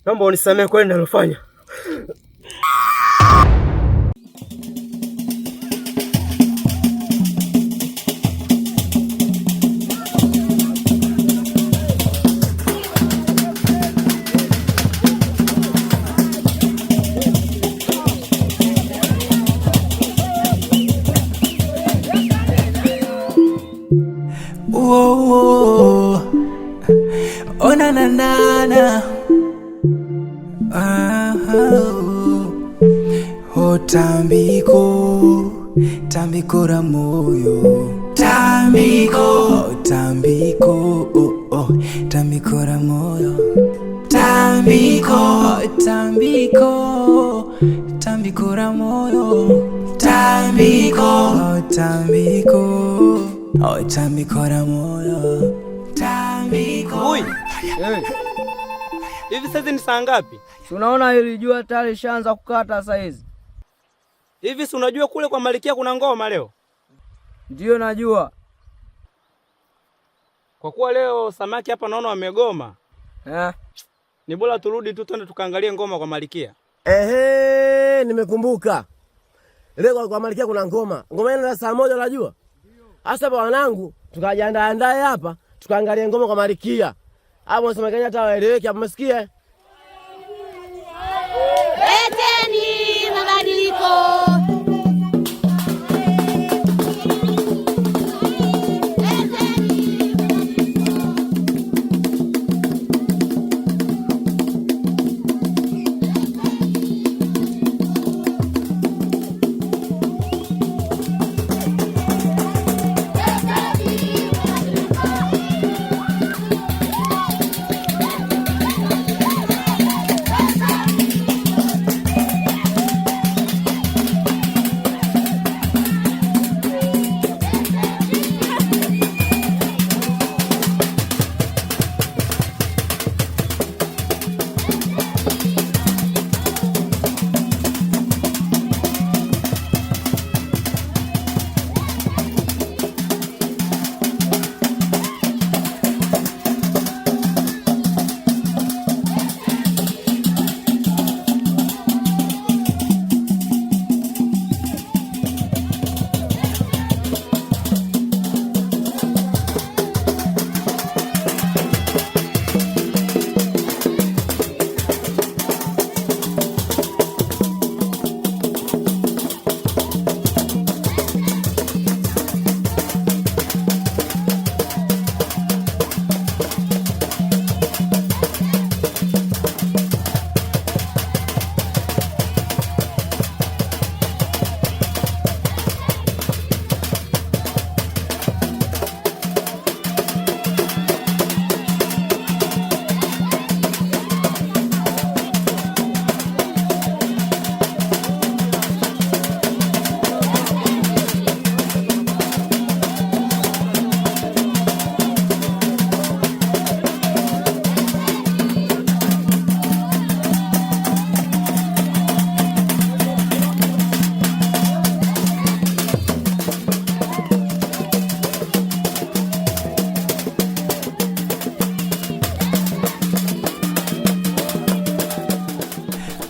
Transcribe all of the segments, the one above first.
Naomba unisamehe kwa ninalofanya. Oh, oh na na na na. Ah, oh. Oh, tambiko, tambiko la moyo. Tambiko, oh, tambiko, oh, oh, tambiko la moyo. Tambiko, oh, tambiko, tambiko la moyo. Tambiko, oh, tambiko, oh, tambiko la moyo. Tambiko. Ui. Hivi sasa ni saa ngapi? Si unaona hili jua tayari lishaanza kukata saa hizi. Hivi si unajua kule kwa Malikia kuna ngoma leo? Ndiyo najua. Kwa kuwa leo samaki hapa naona wamegoma. Eh? Ni bora turudi tu twende tukaangalie ngoma kwa Malikia. Ehe, nimekumbuka. Leo kwa Malikia kuna ngoma. Ngoma ile saa 1 unajua? Sasa hapa wanangu tukajiandaa andae hapa tukaangalie ngoma kwa Malikia. Hapo nasema Kenya hata waeleweke hapo, umesikia? Leteni mabadiliko.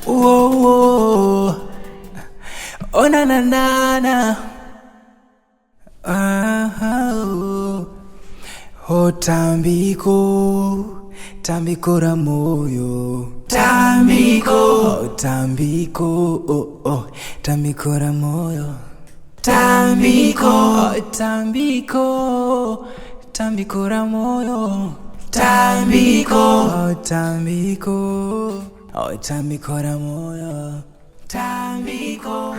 Oh, oh, oh na na na na. Ah, oh. Oh, tambiko, tambiko la moyo. Tambiko, oh, tambiko, oh, oh, tambiko la moyo. Tambiko, oh, tambiko, tambiko la moyo. Tambiko, oh, tambiko, oh, tambiko la moyo. Tambiko.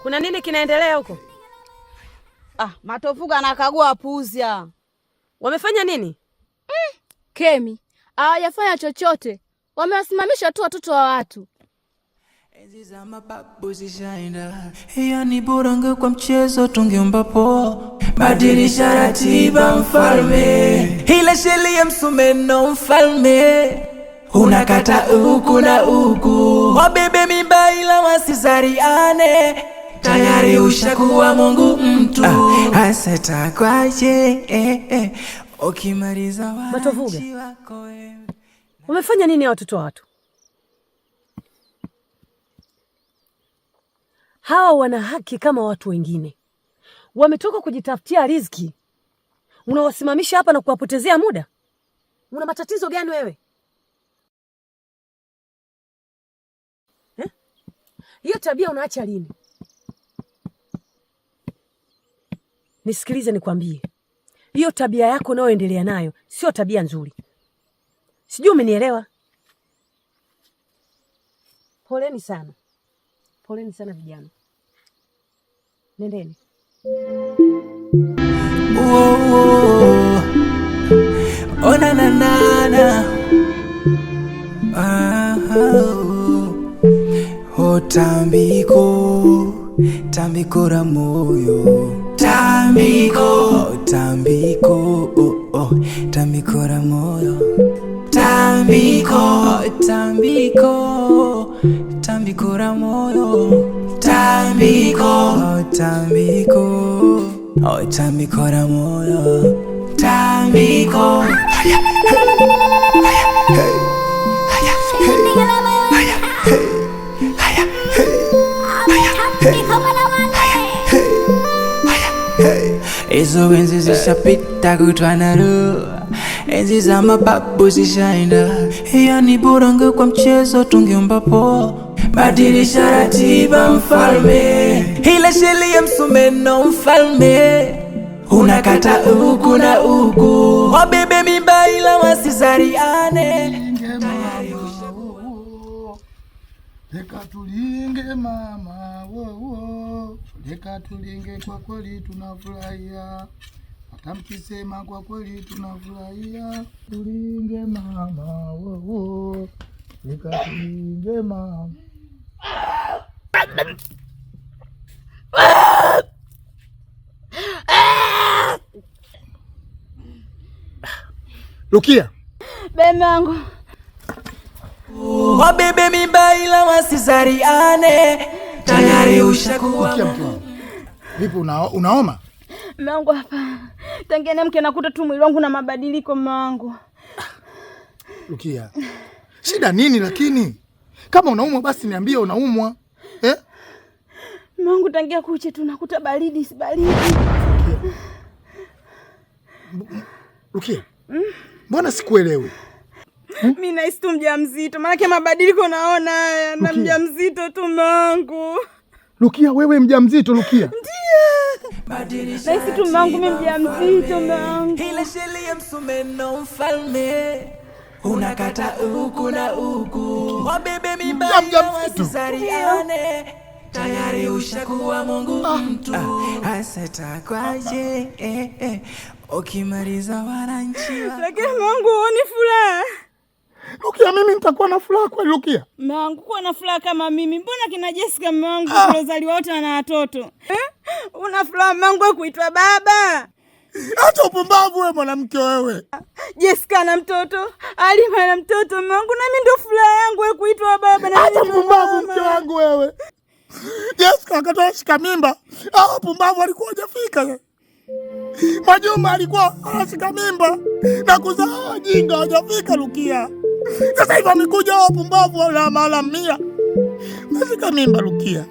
Kuna nini kinaendelea huko? Ah, Matofuga anakagua puzia. Wamefanya nini? Kemi, hawajafanya chochote. Wamewasimamisha tu watoto wa watu. Enzi za mababu zishaenda, hiyo ni buranga kwa mchezo tungeomba po. Badilisha ratiba mfalme, ile sheria msumeno mfalme, unakata huku na huku, wabebe mimba ila wasizariane, tayari ushakuwa Mungu mtu. Ah, asetakwaje eh, eh, ukimaliza Matovuga. wachi wako eh. Wamefanya nini hawa watoto wa watu? Hawa wana haki kama watu wengine, wametoka kujitafutia riziki, unawasimamisha hapa na kuwapotezea muda. Una matatizo gani wewe eh? Hiyo tabia unaacha lini? Nisikilize nikwambie, hiyo tabia yako unayoendelea nayo sio tabia nzuri. Sijui umenielewa? Poleni sana, poleni sana vijana, nendeni. Oh, oh. Oh, na na na na. Ah, oh. Oh, tambiko, tambiko la moyo. Tambiko, oh, tambiko, oh, oh, tambiko la moyo. Tambiko, oh, tambiko, tambiko la moyo. Tambiko, oh, tambiko, oh, tambiko la moyo. Tambiko. Haya, hey, haya, hey, haya, hey, haya, hey, haya, hey, haya, hey. Hizo enzi zishapita kutwa na roho, enzi za mababu zishaenda. Hiyo ni burongo kwa mchezo tungeomba po. Badilisha ratiba mfalme, ile sheli ya msumeno mfalme, unakata huku na huku, wabebe mimba ila wasizaliane. Tayari leka tulinge mama wo, leka tulinge, kwa kweli tunafurahia, hata mkisema kwa kweli tunafurahia. Tulinge mama wo, leka tulinge mama. Rukia, Beme wangu. Wabebe mimba ila wasizaliane, tayari ushakuwa Rukia mke wangu, vipi unaoma? Mume wangu hapa. Tangia niamke nakuta tu mwili wangu na mabadiliko mume wangu. Rukia, shida nini lakini? Kama unaumwa basi niambie unaumwa. Eh? Mume wangu tangia kuche tu nakuta baridi si baridi. Rukia, mbona sikuelewi? Mimi nahisi tu mjamzito, maana mabadiliko naona haya na Rukia. mjamzito tu mume wangu. Rukia, wewe mjamzito Rukia? Nahisi tu mume wangu mimi mjamzito mume wangu. Ile sheli ya msumeno mfalme, unakata huku na huku, wabebe mimba ila Mjamzito. wasizaliane, tayari ushakuwa Mungu mtu. Hasa takwaje ukimaliza wananchi wa Lakini mume wangu huoni furaha? Rukia, mimi nitakuwa na furaha kweli Rukia? Mume wangu kuwa na furaha kama mimi. Mbona kina Jessica mume wangu tuliozaliwa wote wana watoto? Eh? Una furaha mume wangu kuitwa baba? Acha upumbavu wewe mwanamke wewe. Jessica ana mtoto, Alima ana mtoto mume wangu, na mimi ndo furaha yangu wewe kuitwa baba na Acha mimi ndo mpumbavu mama. mke wangu wewe. Jessica wakati anashika mimba, hao wapumbavu walikuwa hawajafika. Mwajuma alikuwa anashika mimba na kuzaa wajinga hawajafika Rukia. Sasa hivi wamekuja hao wapumbavu wala mara mia. Nashika mimba Rukia.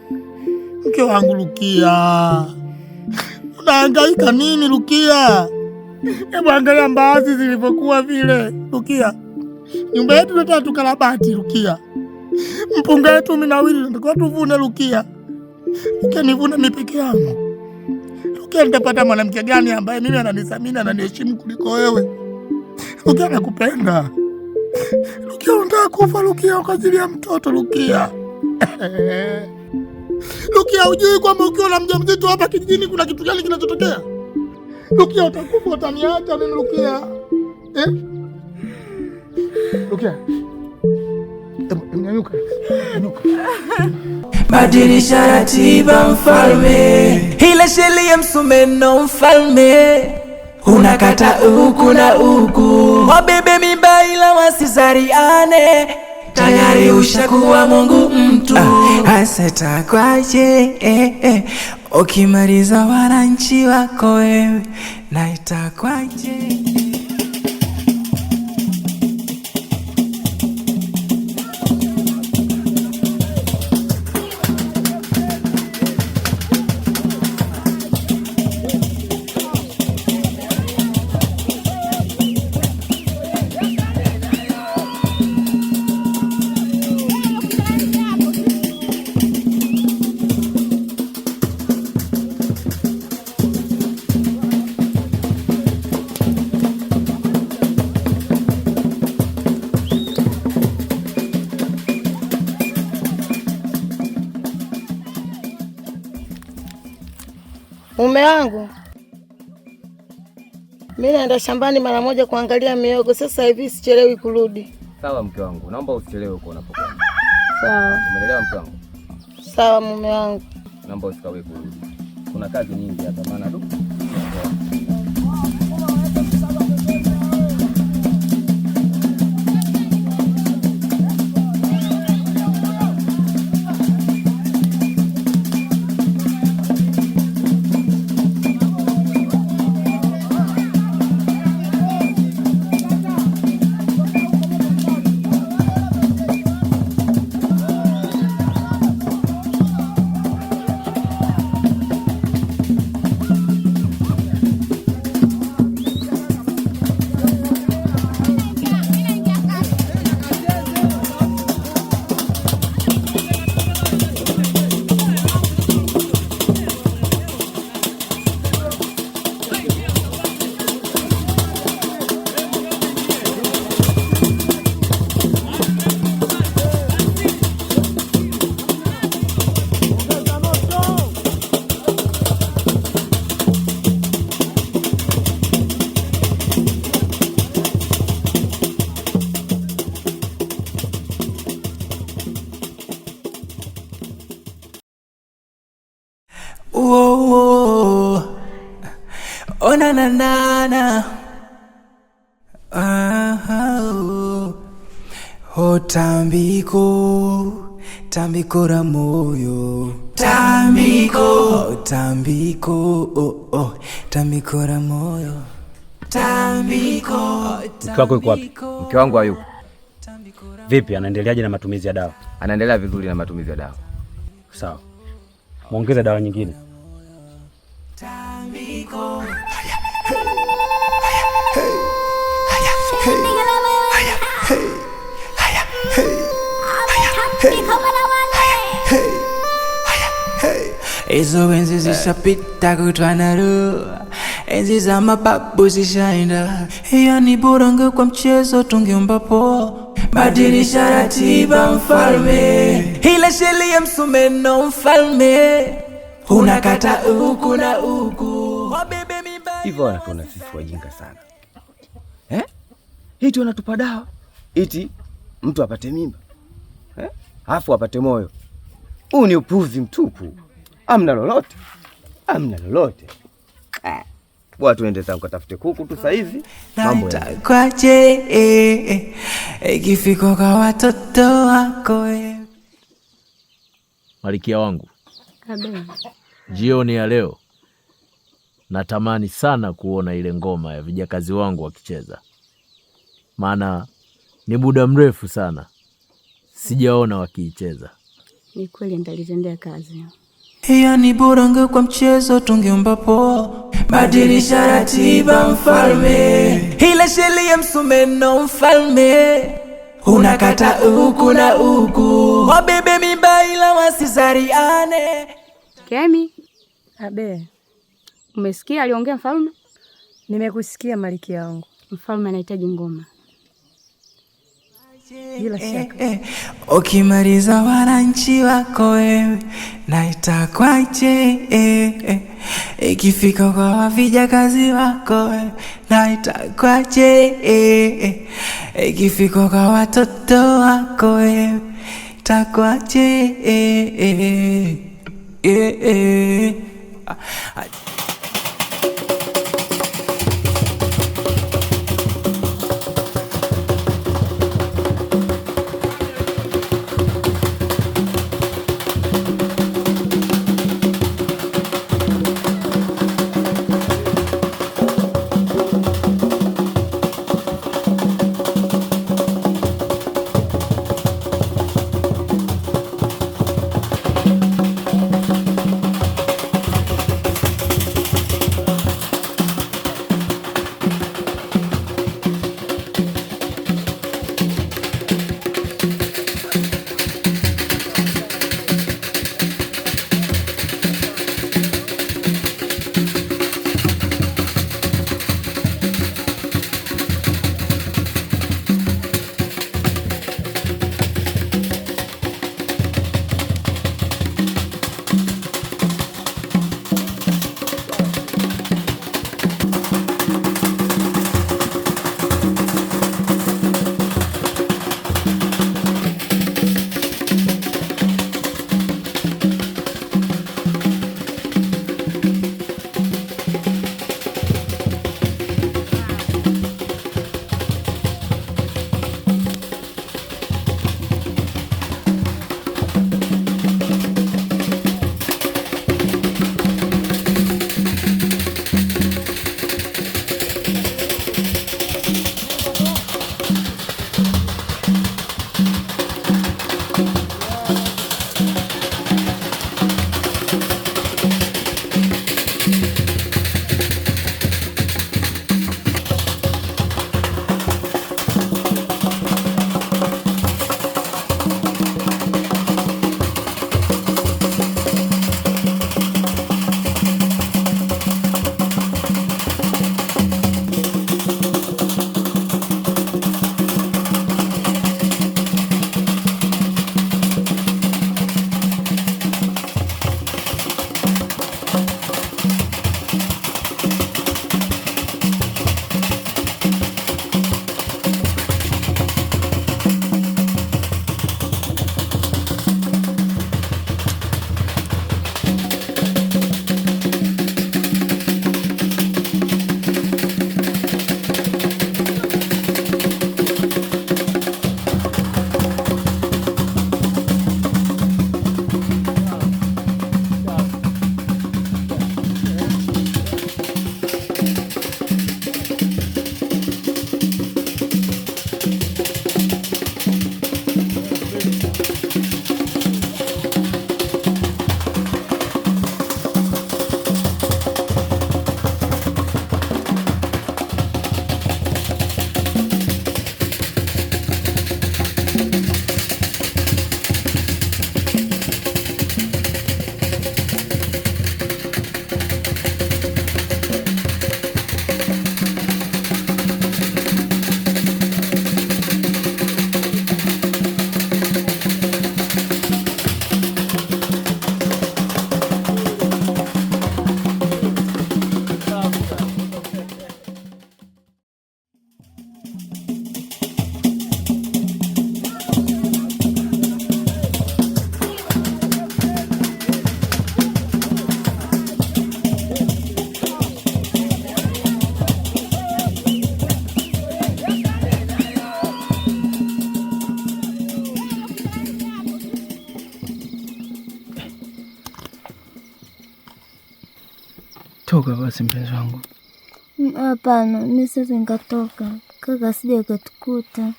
Mke wangu Rukia. Unahangaika nini Rukia? Hebu angalia mbaazi zilivyokuwa vile Rukia. Nyumba yetu tunataka tukarabati Rukia. Mpunga wetu minawili tunatakiwa tuvune Rukia. Rukia, nivune mimi peke yangu. Rukia, nitapata mwanamke gani ambaye mimi ananithamini ananiheshimu kuliko wewe? Rukia, nakupenda. Rukia, unataka kufa Rukia kwa ajili ya mtoto Rukia. Rukia, hujui kwamba ukiwa na mjamzito hapa kijijini kuna kitu gani kinachotokea? Rukia, utakufa, utaniacha mimi Rukia. Eh? Rukia. Hebu nyanyuka. Nyanyuka. Badilisha ratiba mfalme, ile sheli ya msumeno mfalme, unakata huku na huku, wabebe mimba ila wasizaliane, tayari ushakuwa Mungu mtu. Hasa takwaje ukimaliza wananchi wako wewe, na itakwaje? Mume wangu, mimi naenda shambani mara moja kuangalia miogo. Sasa hivi sichelewi kurudi. Sawa mke wangu, naomba usichelewe huko unapokwenda. Sawa. Umeelewa mke wangu? Sawa mume wangu. Naomba usikawie kurudi. Kuna kazi nyingi hapa maana tu. Oh na na na na. Ah, oh tambiko, tambiko la moyo. Tambiko, oh, tambiko, oh, oh, tambiko la moyo. Tambiko. Mke wako yuko wapi? Mke wangu hayupo. Vipi, anaendeleaje na matumizi ya dawa? Anaendelea vizuri na matumizi ya dawa. Sawa. Muongeze dawa nyingine. Tambiko. Hizo enzi zishapita kutwa roho, enzi za mababu zishaenda. Hiyo ni burango kwa mchezo tungeomba po. Badilisha ratiba mfalme, ila sheria msumeno mfalme, unakata huku na huku. Hivyo wanatuona sisi wajinga sana. Eh? Iti wanatupa dawa iti mtu apate mimba. Eh? Alafu apate moyo. Huu ni upuzi mtupu. Amna lolote. Amna lolote. Bwana tuende zangu katafute kuku tu sasa hivi. Mambo ya kwaje ikifika kwa watoto wako. Malikia wangu. Jioni ya leo natamani sana kuona ile ngoma ya vijakazi wangu wakicheza. Maana ni muda mrefu sana sijaona wakiicheza. Ni kweli nitalitendea kazi. Hiyo ni burango kwa mchezo tungeomba po. Badilisha ratiba mfalme, ila sheria msumeno mfalme, unakata huku na huku. Wabebe mimba ila wasizaliane. Kemi. Abe. Umesikia aliongea mfalme? Nimekusikia malikia wangu. Mfalme anahitaji ngoma. Bila shaka. Ukimaliza wananchi wako wewe na itakwaje? Ikifika kwa vijakazi wako wewe na itakwaje? Ikifika kwa watoto wako wewe itakwaje? Toka basi mpenzi wangu. Hapana, mimi siwezi nikatoka. Kaka sija katukuta.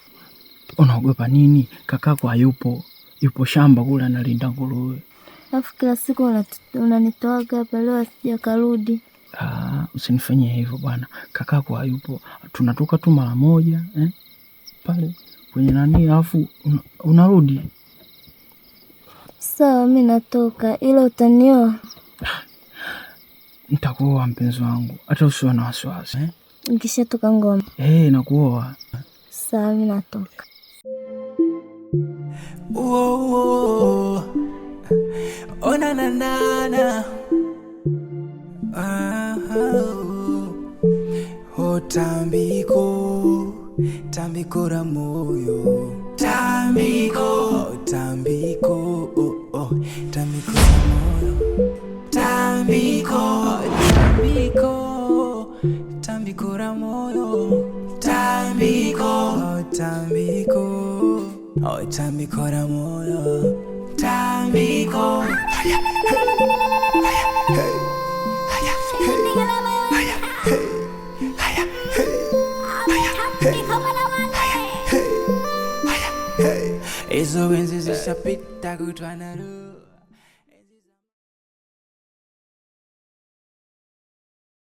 Unaogopa nini? Kakako hayupo, yupo shamba kule analinda nguruwe. Alafu kila siku unanitoaga hapa, leo asija karudi. Ah, usinifanyie hivyo bwana. Kakako hayupo, tunatoka tu mara moja pale kwenye nani, alafu unarudi. Sawa, mimi natoka, ila utanioa? Nitakuoa mpenzi wangu, hata usiwe na wasiwasi. Nikishatoka ngoma. Nakuoa. Sawa, mimi natoka. Oh, oh, na na na na. Oh, tambiko, tambiko la moyo. Tambiko, oh, tambiko, oh, oh, tambiko la moyo. Tambiko, tambiko, tambiko la moyo. Tambiko, oh, tambiko, oh, tambiko la moyo. Tambiko. Haya, hey, haya, hey, haya, hey, haya, hey, haya, hey, haya, hey, haya, hey. Hizo enzi zishapita kutwa na roho.